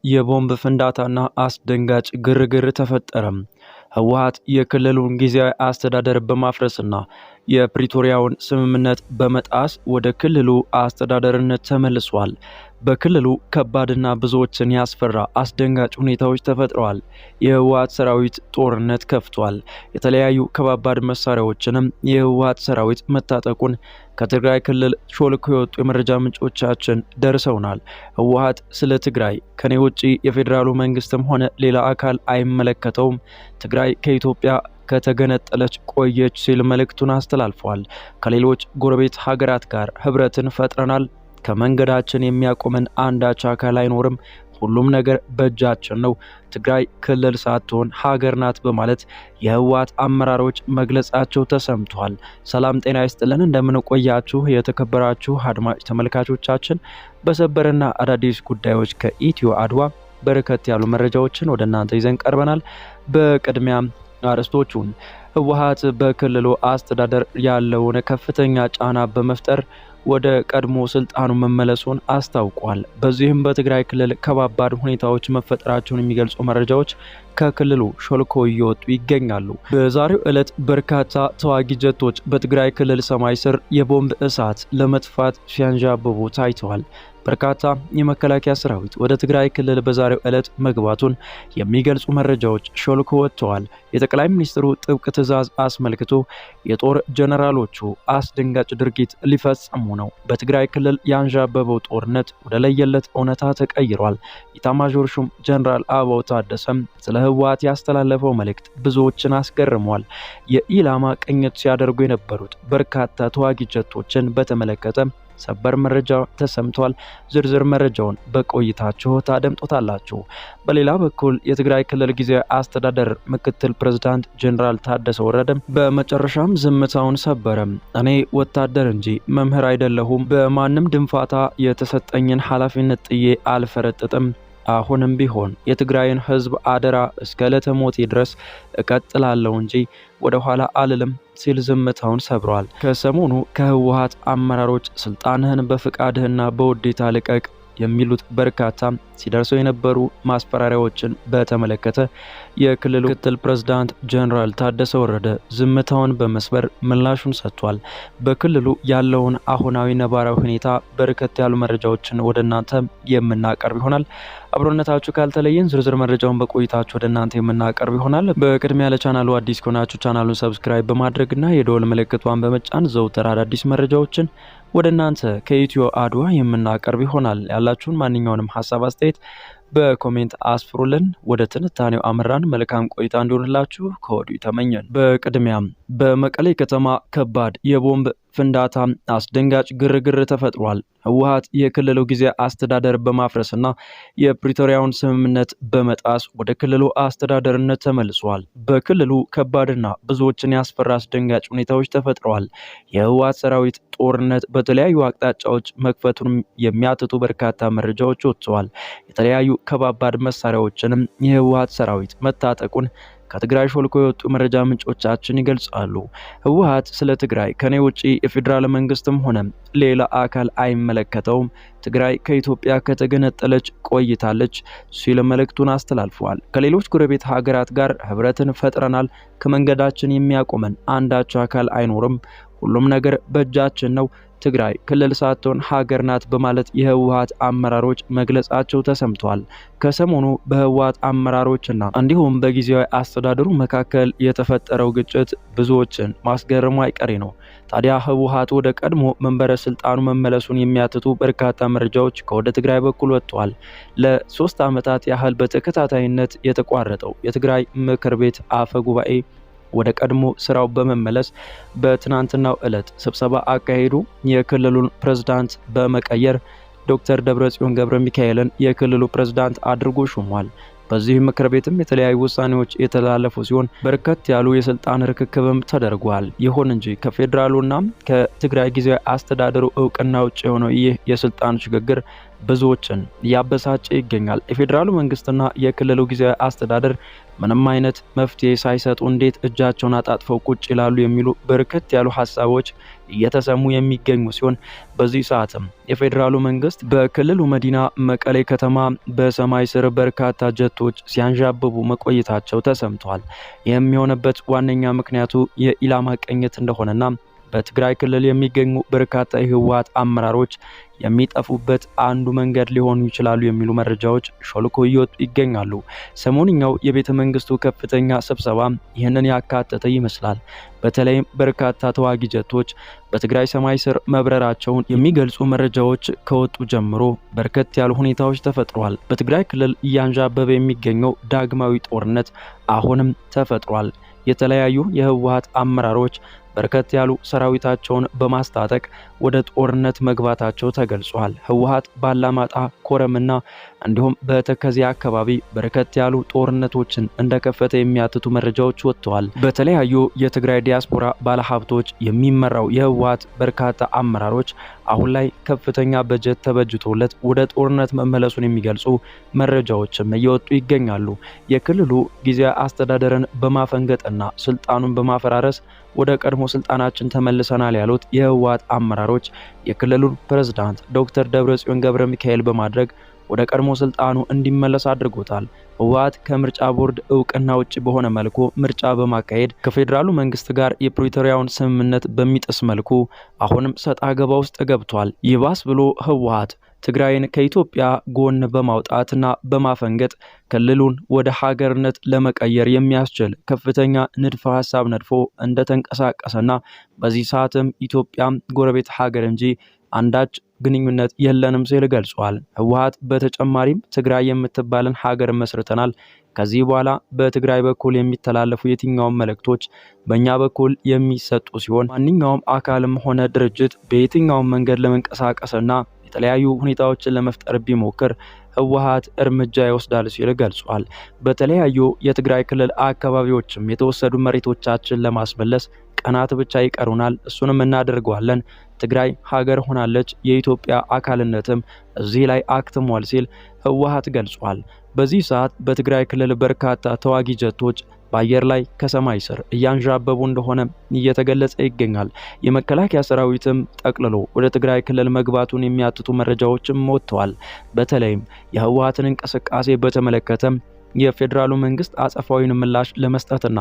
የቦምብ ፍንዳታና አስደንጋጭ ግርግር ተፈጠረም። ህወሓት የክልሉን ጊዜያዊ አስተዳደር በማፍረስና የፕሪቶሪያውን ስምምነት በመጣስ ወደ ክልሉ አስተዳደርነት ተመልሷል። በክልሉ ከባድና ብዙዎችን ያስፈራ አስደንጋጭ ሁኔታዎች ተፈጥረዋል። የህወሓት ሰራዊት ጦርነት ከፍቷል። የተለያዩ ከባባድ መሳሪያዎችንም የህወሓት ሰራዊት መታጠቁን ከትግራይ ክልል ሾልኮ የወጡ የመረጃ ምንጮቻችን ደርሰውናል። ህወሓት ስለ ትግራይ ከኔ ውጪ የፌዴራሉ መንግስትም ሆነ ሌላ አካል አይመለከተውም፣ ትግራይ ከኢትዮጵያ ከተገነጠለች ቆየች ሲል መልእክቱን አስተላልፏል። ከሌሎች ጎረቤት ሀገራት ጋር ህብረትን ፈጥረናል። ከመንገዳችን የሚያቆመን አንዳች አካል አይኖርም። ሁሉም ነገር በእጃችን ነው። ትግራይ ክልል ሳትሆን ሀገር ናት በማለት የህወሓት አመራሮች መግለጻቸው ተሰምቷል። ሰላም ጤና ይስጥልን፣ እንደምንቆያችሁ የተከበራችሁ አድማጭ ተመልካቾቻችን፣ በሰበርና አዳዲስ ጉዳዮች ከኢትዮ አድዋ በርከት ያሉ መረጃዎችን ወደ እናንተ ይዘን ቀርበናል። በቅድሚያም አርዕስቶቹን፦ ህወሓት በክልሉ አስተዳደር ያለውን ከፍተኛ ጫና በመፍጠር ወደ ቀድሞ ስልጣኑ መመለሱን አስታውቋል። በዚህም በትግራይ ክልል ከባባድ ሁኔታዎች መፈጠራቸውን የሚገልጹ መረጃዎች ከክልሉ ሾልኮ እየወጡ ይገኛሉ። በዛሬው ዕለት በርካታ ተዋጊ ጀቶች በትግራይ ክልል ሰማይ ስር የቦምብ እሳት ለመጥፋት ሲያንዣብቡ ታይተዋል። በርካታ የመከላከያ ሰራዊት ወደ ትግራይ ክልል በዛሬው ዕለት መግባቱን የሚገልጹ መረጃዎች ሾልኮ ወጥተዋል። የጠቅላይ ሚኒስትሩ ጥብቅ ትዕዛዝ አስመልክቶ የጦር ጀነራሎቹ አስደንጋጭ ድርጊት ሊፈጽሙ ነው። በትግራይ ክልል ያንዣበበው ጦርነት ወደ ለየለት እውነታ ተቀይሯል። ኢታማዦር ሹም ጀነራል አበባው ታደሰም ስለ ህወሓት ያስተላለፈው መልእክት ብዙዎችን አስገርሟል። የኢላማ ቅኝት ሲያደርጉ የነበሩት በርካታ ተዋጊ ጀቶችን በተመለከተ ሰበር መረጃ ተሰምቷል። ዝርዝር መረጃውን በቆይታችሁ ታደምጡታላችሁ። በሌላ በኩል የትግራይ ክልል ጊዜያዊ አስተዳደር ምክትል ፕሬዝዳንት ጀኔራል ታደሰ ወረደ በመጨረሻም ዝምታውን ሰበረ። እኔ ወታደር እንጂ መምህር አይደለሁም። በማንም ድንፋታ የተሰጠኝን ኃላፊነት ጥዬ አልፈረጥጥም። አሁንም ቢሆን የትግራይን ህዝብ አደራ እስከ ዕለተ ሞቴ ድረስ እቀጥላለሁ እንጂ ወደ ኋላ አልልም ሲል ዝምታውን ሰብሯል። ከሰሞኑ ከህወሓት አመራሮች ስልጣንህን በፍቃድህና በውዴታ ልቀቅ የሚሉት በርካታ ሲደርሰው የነበሩ ማስፈራሪያዎችን በተመለከተ የክልሉ ምክትል ፕሬዝዳንት ጀነራል ታደሰ ወረደ ዝምታውን በመስበር ምላሹን ሰጥቷል። በክልሉ ያለውን አሁናዊ ነባራዊ ሁኔታ በርከት ያሉ መረጃዎችን ወደ እናንተ የምናቀርብ ይሆናል። አብሮነታችሁ ካልተለየን ዝርዝር መረጃውን በቆይታችሁ ወደ እናንተ የምናቀርብ ይሆናል። በቅድሚያ ለቻናሉ አዲስ ከሆናችሁ ቻናሉን subscribe በማድረግና የደወል ምልክቷን በመጫን ዘውትር አዳዲስ መረጃዎችን ወደ እናንተ ከኢትዮ አድዋ የምናቀርብ ይሆናል። ያላችሁን ማንኛውንም ሀሳብ አስተያየት በ comment አስፍሩልን። ወደ ትንታኔው አመራን። መልካም ቆይታ እንዲሆንላችሁ ከወዲሁ ተመኘን። በቅድሚያም በመቀሌ ከተማ ከባድ የቦምብ ፍንዳታ አስደንጋጭ ግርግር ተፈጥሯል። ህወሓት የክልሉ ጊዜያዊ አስተዳደር በማፍረስና የፕሪቶሪያውን ስምምነት በመጣስ ወደ ክልሉ አስተዳደርነት ተመልሷል። በክልሉ ከባድና ብዙዎችን ያስፈራ አስደንጋጭ ሁኔታዎች ተፈጥረዋል። የህወሓት ሰራዊት ጦርነት በተለያዩ አቅጣጫዎች መክፈቱን የሚያትቱ በርካታ መረጃዎች ወጥተዋል። የተለያዩ ከባባድ መሳሪያዎችንም የህወሓት ሰራዊት መታጠቁን ከትግራይ ሾልኮ የወጡ መረጃ ምንጮቻችን ይገልጻሉ። ህወሓት ስለ ትግራይ ከኔ ውጪ የፌዴራል መንግስትም ሆነ ሌላ አካል አይመለከተውም፣ ትግራይ ከኢትዮጵያ ከተገነጠለች ቆይታለች ሲል መልእክቱን አስተላልፈዋል። ከሌሎች ጎረቤት ሀገራት ጋር ህብረትን ፈጥረናል፣ ከመንገዳችን የሚያቆመን አንዳች አካል አይኖርም፣ ሁሉም ነገር በእጃችን ነው፣ ትግራይ ክልል ሳትሆን ሀገር ናት በማለት የህወሓት አመራሮች መግለጻቸው ተሰምቷል። ከሰሞኑ በህወሓት አመራሮችና እንዲሁም በጊዜያዊ አስተዳደሩ መካከል የተፈጠረው ግጭት ብዙዎችን ማስገረሙ አይቀሬ ነው። ታዲያ ህወሓት ወደ ቀድሞ መንበረ ስልጣኑ መመለሱን የሚያትቱ በርካታ መረጃዎች ከወደ ትግራይ በኩል ወጥተዋል። ለ3 ዓመታት ያህል በተከታታይነት የተቋረጠው የትግራይ ምክር ቤት አፈ ጉባኤ ወደ ቀድሞ ስራው በመመለስ በትናንትናው ዕለት ስብሰባ አካሄዱ። የክልሉን ፕሬዝዳንት በመቀየር ዶክተር ደብረጽዮን ገብረ ሚካኤልን የክልሉ ፕሬዝዳንት አድርጎ ሾሟል። በዚህ ምክር ቤትም የተለያዩ ውሳኔዎች የተላለፉ ሲሆን በርከት ያሉ የስልጣን ርክክብም ተደርጓል። ይሁን እንጂ ከፌዴራሉና ከትግራይ ጊዜያዊ አስተዳደሩ እውቅና ውጭ የሆነው ይህ የስልጣን ሽግግር ብዙዎችን እያበሳጨ ይገኛል። የፌዴራሉ መንግስትና የክልሉ ጊዜያዊ አስተዳደር ምንም አይነት መፍትሄ ሳይሰጡ እንዴት እጃቸውን አጣጥፈው ቁጭ ይላሉ የሚሉ በርከት ያሉ ሀሳቦች እየተሰሙ የሚገኙ ሲሆን በዚህ ሰዓትም የፌዴራሉ መንግስት በክልሉ መዲና መቀሌ ከተማ በሰማይ ስር በርካታ ጀቶች ሲያንዣብቡ መቆየታቸው ተሰምቷል። ይህም የሆነበት ዋነኛ ምክንያቱ የኢላማ ቅኝት እንደሆነና በትግራይ ክልል የሚገኙ በርካታ የህወሓት አመራሮች የሚጠፉበት አንዱ መንገድ ሊሆኑ ይችላሉ የሚሉ መረጃዎች ሾልኮ እየወጡ ይገኛሉ። ሰሞንኛው የቤተ መንግስቱ ከፍተኛ ስብሰባ ይህንን ያካተተ ይመስላል። በተለይም በርካታ ተዋጊ ጀቶች በትግራይ ሰማይ ስር መብረራቸውን የሚገልጹ መረጃዎች ከወጡ ጀምሮ በርከት ያሉ ሁኔታዎች ተፈጥሯል። በትግራይ ክልል እያንዣበበ የሚገኘው ዳግማዊ ጦርነት አሁንም ተፈጥሯል። የተለያዩ የህወሓት አመራሮች በርከት ያሉ ሰራዊታቸውን በማስታጠቅ ወደ ጦርነት መግባታቸው ተገልጿል። ህወሓት ባላማጣ፣ ኮረምና እንዲሁም በተከዜ አካባቢ በርከት ያሉ ጦርነቶችን እንደከፈተ የሚያትቱ መረጃዎች ወጥተዋል። በተለያዩ የትግራይ ዲያስፖራ ባለሀብቶች የሚመራው የህወሓት በርካታ አመራሮች አሁን ላይ ከፍተኛ በጀት ተበጅቶለት ወደ ጦርነት መመለሱን የሚገልጹ መረጃዎችም እየወጡ ይገኛሉ። የክልሉ ጊዜያዊ አስተዳደርን በማፈንገጥና ስልጣኑን በማፈራረስ ወደ ቀድሞ ስልጣናችን ተመልሰናል ያሉት የህወሓት አመራሮች የክልሉን ፕሬዝዳንት ዶክተር ደብረጽዮን ገብረ ሚካኤል በማድረግ ወደ ቀድሞ ስልጣኑ እንዲመለስ አድርጎታል። ህወሓት ከምርጫ ቦርድ እውቅና ውጭ በሆነ መልኩ ምርጫ በማካሄድ ከፌዴራሉ መንግስት ጋር የፕሪቶሪያውን ስምምነት በሚጥስ መልኩ አሁንም ሰጣ ገባ ውስጥ ገብቷል። ይባስ ብሎ ህወሓት ትግራይን ከኢትዮጵያ ጎን በማውጣትና በማፈንገጥ ክልሉን ወደ ሀገርነት ለመቀየር የሚያስችል ከፍተኛ ንድፈ ሀሳብ ነድፎ እንደተንቀሳቀሰና በዚህ ሰዓትም ኢትዮጵያ ጎረቤት ሀገር እንጂ አንዳች ግንኙነት የለንም ሲል ገልጿል። ህወሓት በተጨማሪም ትግራይ የምትባልን ሀገር መስርተናል፣ ከዚህ በኋላ በትግራይ በኩል የሚተላለፉ የትኛውም መልእክቶች በእኛ በኩል የሚሰጡ ሲሆን ማንኛውም አካልም ሆነ ድርጅት በየትኛውም መንገድ ለመንቀሳቀስና የተለያዩ ሁኔታዎችን ለመፍጠር ቢሞክር ህወሓት እርምጃ ይወስዳል ሲል ገልጿል። በተለያዩ የትግራይ ክልል አካባቢዎችም የተወሰዱ መሬቶቻችን ለማስመለስ ቀናት ብቻ ይቀሩናል፣ እሱንም እናደርገዋለን። ትግራይ ሀገር ሆናለች፣ የኢትዮጵያ አካልነትም እዚህ ላይ አክትሟል ሲል ህወሓት ገልጿል። በዚህ ሰዓት በትግራይ ክልል በርካታ ተዋጊ ጀቶች በአየር ላይ ከሰማይ ስር እያንዣበቡ እንደሆነ እየተገለጸ ይገኛል። የመከላከያ ሰራዊትም ጠቅልሎ ወደ ትግራይ ክልል መግባቱን የሚያትቱ መረጃዎችም ወጥተዋል። በተለይም የህወሓትን እንቅስቃሴ በተመለከተ የፌዴራሉ መንግስት አጸፋዊን ምላሽ ለመስጠትና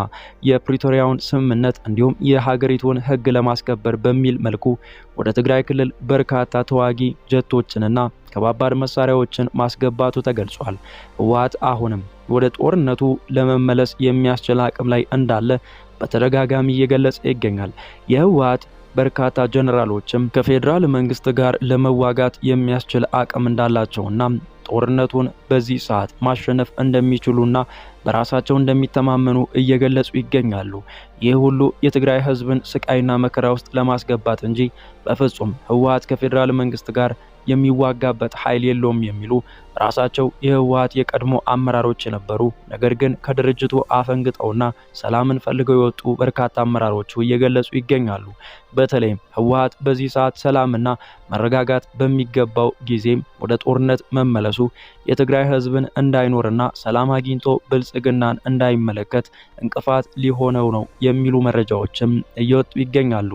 የፕሪቶሪያውን ስምምነት እንዲሁም የሀገሪቱን ህግ ለማስከበር በሚል መልኩ ወደ ትግራይ ክልል በርካታ ተዋጊ ጀቶችንና ከባባድ መሳሪያዎችን ማስገባቱ ተገልጿል። ህወሓት አሁንም ወደ ጦርነቱ ለመመለስ የሚያስችል አቅም ላይ እንዳለ በተደጋጋሚ እየገለጸ ይገኛል። የህወሓት በርካታ ጀነራሎችም ከፌዴራል መንግስት ጋር ለመዋጋት የሚያስችል አቅም እንዳላቸውና ጦርነቱን በዚህ ሰዓት ማሸነፍ እንደሚችሉና በራሳቸው እንደሚተማመኑ እየገለጹ ይገኛሉ። ይህ ሁሉ የትግራይ ህዝብን ስቃይና መከራ ውስጥ ለማስገባት እንጂ በፍጹም ህወሓት ከፌዴራል መንግስት ጋር የሚዋጋበት ኃይል የለውም የሚሉ ራሳቸው የህወሓት የቀድሞ አመራሮች የነበሩ ነገር ግን ከድርጅቱ አፈንግጠውና ሰላምን ፈልገው የወጡ በርካታ አመራሮቹ እየገለጹ ይገኛሉ። በተለይም ህወሓት በዚህ ሰዓት ሰላምና መረጋጋት በሚገባው ጊዜም ወደ ጦርነት መመለሱ የትግራይ ህዝብን እንዳይኖርና ሰላም አግኝቶ ብልጽግናን እንዳይመለከት እንቅፋት ሊሆነው ነው የሚሉ መረጃዎችም እየወጡ ይገኛሉ።